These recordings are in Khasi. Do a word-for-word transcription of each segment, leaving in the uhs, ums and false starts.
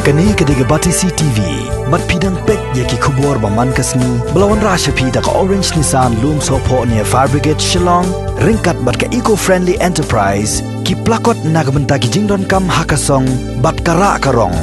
Kane ka dei ka Batesi T V. Bad phi dang peit ïa ki khubor ba man ka sngi ba la wanrah sha phi da ka Orange Nissan Lumsohphoh near Fire Brigade Shillong, ryngkat bad ka Eco Friendly Enterprise, ki plakot na ka bynta ki jingdonkam ha ka song bad ka rah ka rong.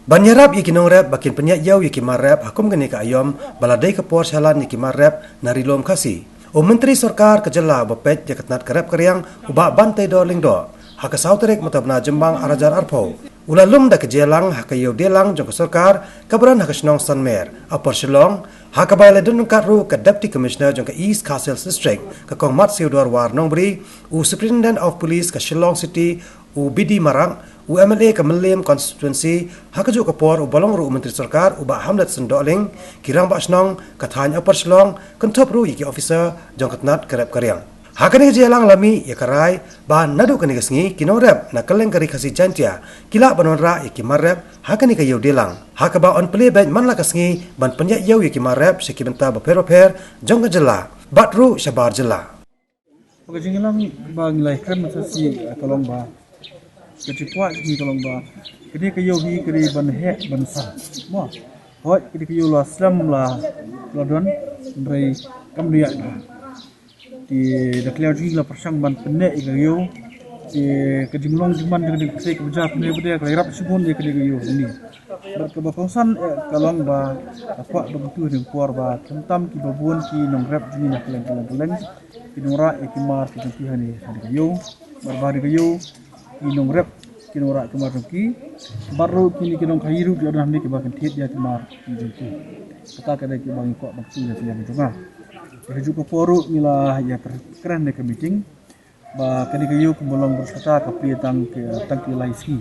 Ban ïarap ïa ki nongrep ba kin pynïaid ïew ïa ki mar rep ha kum kane ka aïom ba la dei ka por shalan ïa ki mar rep na Ri Lum Khasi. U Myntri Sorkar ka jylla uba peit ïa ka tnat ka rep ka riang, u Bah Banteidor Lyngdoh, ha ka saw tarik mynta u bnai Jymmang ar hajar arphew, u la lum da ka jingïalang ha ka ïew dieng lang jong ka sorkar kaba don ha ka shnong Sanmer, Upper Shillong, ha kaba la don ryngkat ruh ka Deputy Commissioner jong ka East Khasi Hills District, ka Kong Matsiewdor War Nongbri, u Superintendent of Police ka Shillong City, u B D Marak, u M L A ka Mylliem Constituency, ha kajuh ka por uba long ruh u Myntri Sorkar u Bah Hamletson Dohling, ki rangbah shnong ka thaiñ Upper Shillong, kynthup ruh ïa ki officer jong ka tnat ka rep ka riang. Ha kane ka jingïalang la mih ïa ka rai ba naduh kane ka sngi ki nongrep na kylleng ka Ri Khasi Jaiñtia ki lah ban wanrah ïa ki mar rep ha kane ka ïew dieng lang, ha kaba yn plie beit man la ka sngi ban pynïaid ïew ïa ki mar rep sha ki bynta bapher bapher jong ka jylla bad ruh shabar jylla. Ba ka jingïalang ba ngi la ïakren mynta shi, eh, ka long ba ka jingkwah jong ngi ka long ba kane ka ïew hi ka dei ban heh ban san. Mo, hooid, kane ka ïew la slem la, la don, hynrei kam dei ïa ka. Te da ka liang jong ngi la pyrshang ban pynneh ïa ka ïew. Te ka jinglong jingman jong ka jingpynsei ka ba jia pyneh ba dei ka la ïarap shibun ïa kane ka ïew hangne. Bad kaba kongsan, eh, ka long ba ka kwah ba kyntu ha kane ka por ba khamtam kiba bun ki nongrep jong ngi na kylleng kylleng kylleng kin wanrah ïa ki mar ki jong ki hangne ha kane ka ïew. Bad ba ha kane ka ïew ki nongrep kin wanrah ki mar jong ki. Bad ruh kine ki nongkhaii ruh ki don hangne kiba kin thied ïa ki mar ki jong ki. Kata ka dei kiba ngi kwah ban kyntu na ka liang jong nga. Te ha kajuh ka por ruh ngi la ïakren ha ka meeting ba kane ka ïew kumba long bad kata ka plie tang ki, tang ki lai sngi.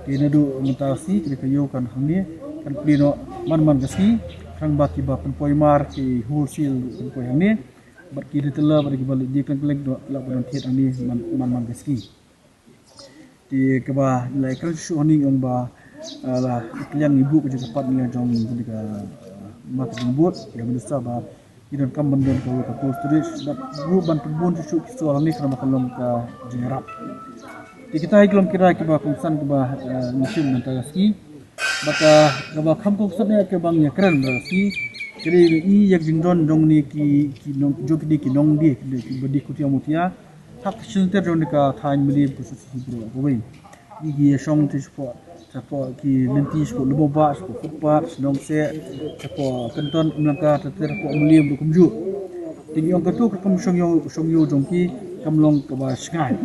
Te naduh mynta shi kane ka ïew kan hangne kan plie noh man man ka sngi. Khnang ba kiba pynpoi mar ki wholesale pynpoi hangne. Bad ki retailer bad kiba leit die kylleng kylleng ruh lah ban thied hangne man man man ka sngi. Te kaba la ïakren shuh hangne ong ba, ah, la ka liang ngi buh ka jingkyrpad na jong ka, ah, marketing board ïa minister ba ngi donkam ban don ka, ka cold storage bad buh ban pynbun shuh shuh ki stall hangne khnang ba ka long ka jingïarap. Te kita hi ki long ki rai kiba kongsan kiba, ah, ngi shim mynta ka sngi. Bad, ah, kaba kham kongsan ïa kaba ngi ïakren mynta ka sngi ka dei ïa ka jingdon jong kine ki, ki nong, jong kine ki nongdie, kine kiba die kutia mutia. Ha ka shynter jong kane ka thaiñ Mylliem ka Sutsi Bro kawei. Ngi ki ïa shong te shapoh, shapoh ki lynti, shapoh Lumba, shapoh Footpath, Shnong Seh, shapoh Kynton, Umlangka, te te shapoh Mylliem ruh kumjuh. Te ngi ong katu ka kam shong ïew, shong ïew jong ki kam long kaba shngaiñ.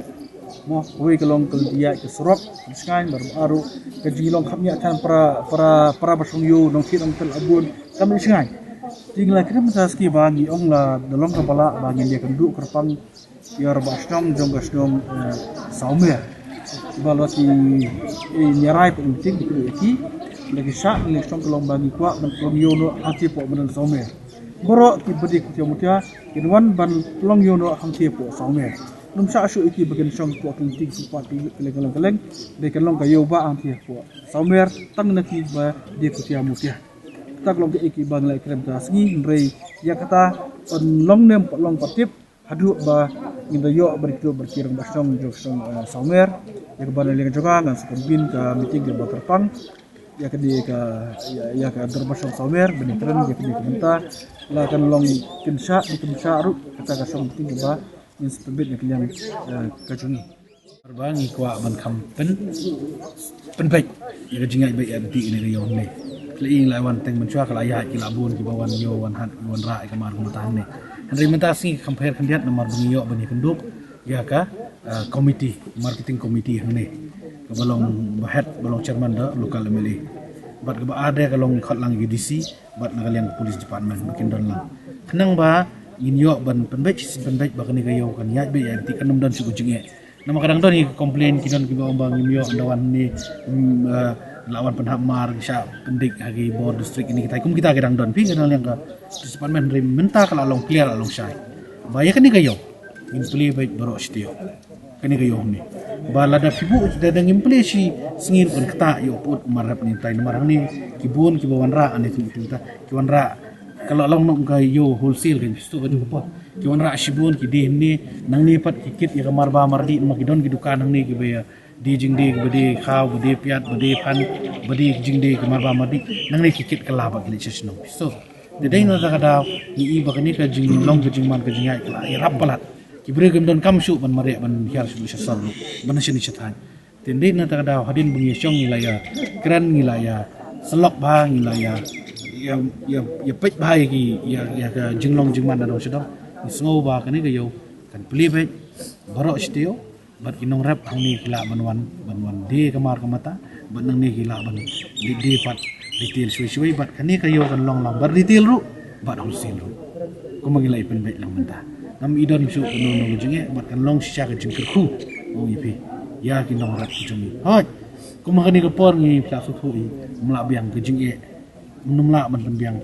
Mo, kawei ka long ka lynti ïaid ka surok, ka shngaiñ, bad ruh ka jinglong khapngiah than para, para, para ba shong ïew, nongthied nongtel abun, kam shngaiñ. Te ngi la kren mynta ka sngi ba ngi ong la da long kaba lah ba ngin ïa kynduh kyrpang ïa u rangbah shnong jong ka shnong, eh, Sawmer. Ba la ki, eh, ïarai pat meeting ki ïa ki. La ki shah, la ki shnong ka long ba ngi kwah ban pynlong ïew noh hangtei hapoh Myndang Sawmer. Baroh kiba die kutia mutia kin wan ban pynlong ïew noh hangtei hapoh Sawmer. Ym shah shuh ïa ki ba kin shong hapoh ki lynti ki footpath ki kylleng kylleng. Dei kan long ka ïew ba hangtei hapoh Sawmer tang na kiba die kutia mutia. Kata ka long kaei kaba ngi la ïakren mynta ka sngi, hynrei ïa kata yn long ne ym pat long pat tip haduh ba ngin da ïoh ban kiew bad ki rangbah shnong jong ka shnong, eh, Sawmer. Ïa kaba na liang jong nga ngan sa convene ka meeting kaba kyrpang ïa kane ka, ïa, ïa ka dorbar shnong Sawmer ban ïakren ïa kane ka bynta. La kan long kin shah ne ym shah ruh, kata ka shnong meeting kaba ngin sa pynbeit na ka liang, eh, ka jong ngi. Ba ngi kwah ban kham pyn, pynbeit ïa ka jingïaid beit ïaid beit ïa kane ka ïew hangne. Khlei ïing la wan teng mynshuwa ka la ïaid ki la bun kiba wan ïew wan hat wan rah ïa ka mar kumta hangne. Hynrei mynta ka sngi ka kham pher khyndiat namar ba ngi ïoh ban ïakynduh ïa ka, eh, committee, marketing committee hangne. Kaba long ba head, ba long chairman da local M L A. Bad kaba ar de ka long khot lang ïa ka D C bad na ka liang ka police department ba kin don lang. Khnang ba ngin ïoh ban pynbeit shi pynbeit ba kane ka ïew kan ïaid beit ïaid beit, kan ym don shuh ka jingeh. Namar ka dang don hi ka complain ki don kiba ong ba ngim ïoh, ynda wan hangne, mm, eh, la wan pynhap mar, shah pyndik ha ki bor district kine kita, kum kita ki dang don. Phi ka dang liang ka police department, hynrei mynta ka la long clear, la long shai. Ba ïa kane ka ïew ngin plie beit baroh shi taïew. Kane ka ïew hangne. Ba lada phi buh da dang ngim plie shi sngi ruh kan ktah ïa u pud u mar rep ne tai namar hangne ki bun kiba wanrah hangne, ki wanrah ka la long noh ka ïew wholesale kan, phi sngewthuh kajuh ka por. Ki wanrah shibun ki die hangne, nangne pat ki kit ïa ka mar ba mar dih, namar ki don ki dukan hangne kiba ïa Dei jingdei ba dei khaw, ba dei piat, ba dei phan, ba dei jingdei ka marba madi, nangne ki kit kylla ba ki leit sha shnong. So te dei na kata ka daw ngi i ba kane ka jinglong ka jingman ka jingïaid ka la ïarap palat. Ki briew kim donkam shuh ban mareh ban hiar shuh sha sor ruh, ban shane sha thaiñ. Te dei na kata ka daw hadien ba ngi shong ngi la ïakren, ngi la ïasyllok bha, ngi la ïa ïa ïa ïa peit bha ïa ki ïa ïa ka jinglong jingman na dong sha dong. Ngi sngew ba kane ka ïew kan plie beit baroh shi taïew. Bad ki nongrep hangne ki lah ban wan ban wan die ka mar ka mata, bad nangne ki lah ban die die pat retail shwei shwei, bad kane ka ïew kan long lang bad retail ruh bad wholesale ruh. Kumba ngi la ïa pynbeit lang mynta, ngam i don shuh kano kano ka jingeh, bad kan long shisha ka jingkyrkhu. Ong ïa phi ïa ki nongrep ki jong ngi. Hooid, kumba kane ka por ngi phi la sngewthuh, i ym lah biang ka jingeh, ym lah ban pynbiang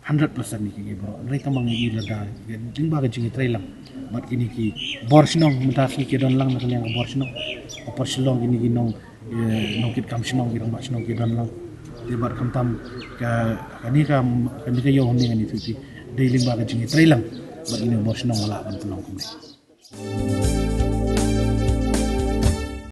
hundred percent ïa ki baroh. Hynrei tang ba ngi i lada lyngba ka jingïatreilang bad kine ki bor shnong, mynta sngi ki don lang na ka liang ka bor shnong. Ka por shnong kine ki nong, eh, nongkit kam shnong, ki rangbah shnong ki don lang. Te bad khamtam ka kane ka kane ka ïew hangne ngan ïathuh ïa phi, dei lyngba ka jingïatreilang bad kine bor shnong ba lah ban pynlong kumne.